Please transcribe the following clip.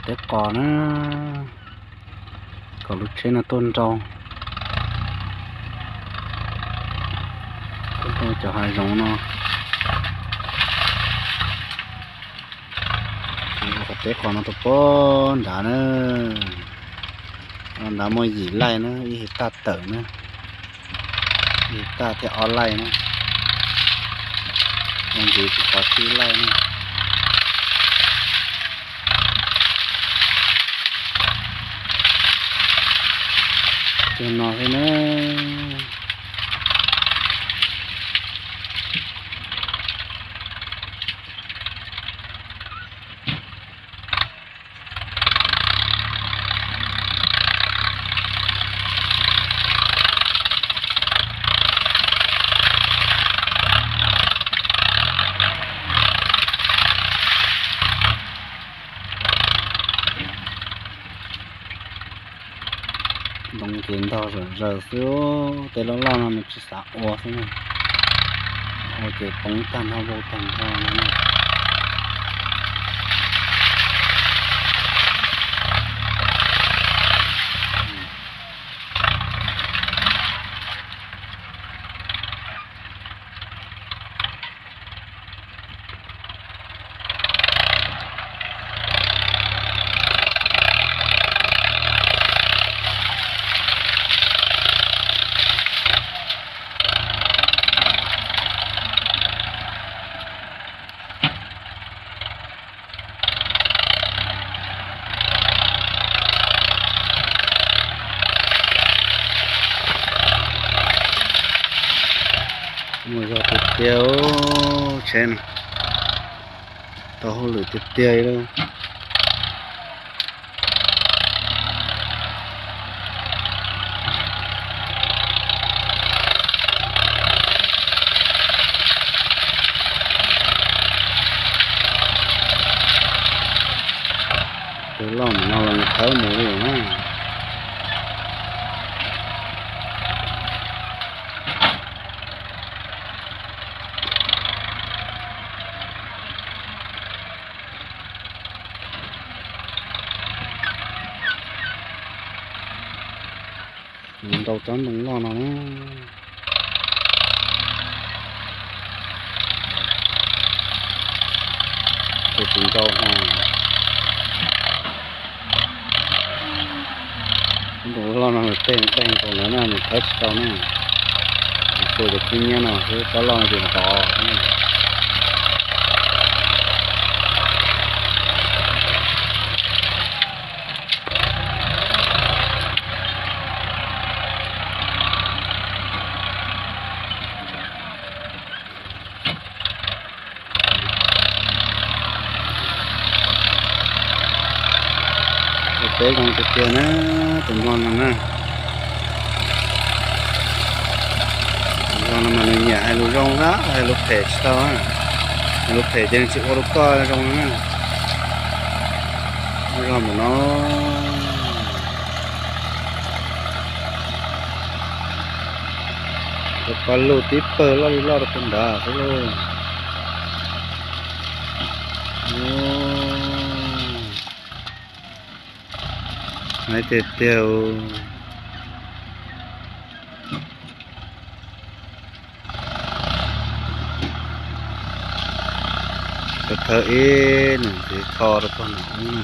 teb qos na, kom lub tsheb no tuaj nrau, tuaj nrau cov hav zoov no. Qhov teb qos no rau puag nrad na, nrad muaj yim laij na, ib his taj tawm na, ib his taj thiab ob laij na, ntxiv tsis tau tsib laij na. Cog no xwb na. Ntoo ces ntog zom zaws xwb, tej loj loj no nws tsis xav ua xwb na, ua ces poob tag nrho vau tag nrho no na. Muaj zog tiag tiag, tsheb no tau hauj lwm tiag tiag li. Tus loj mus no los nws thawb mus li na. Nrau tsob ntoo loj no na. Tus tsis nrau no, ntoo loj no nws tej tej nkaus ntawd na, nws thawb tsis tau na. Nws tsuas cov khib nyiab no xwb, tsob loj no ces ntov. Tus teb zoo tiag tiag na, tus nplog no na. Tus nplog no mas nws nyiam hais lus zoo xwb, hais lus phem tsis tau. Hais lus phem ces nws tsis ua rau koj zoo na. Lub zog mus no, tus paj lug tib pawg loj li loj rau puag nrad xwb lauj. Hnyav tiag tiag. Thawb ib nws ntxiv kho rau puag nram ub na.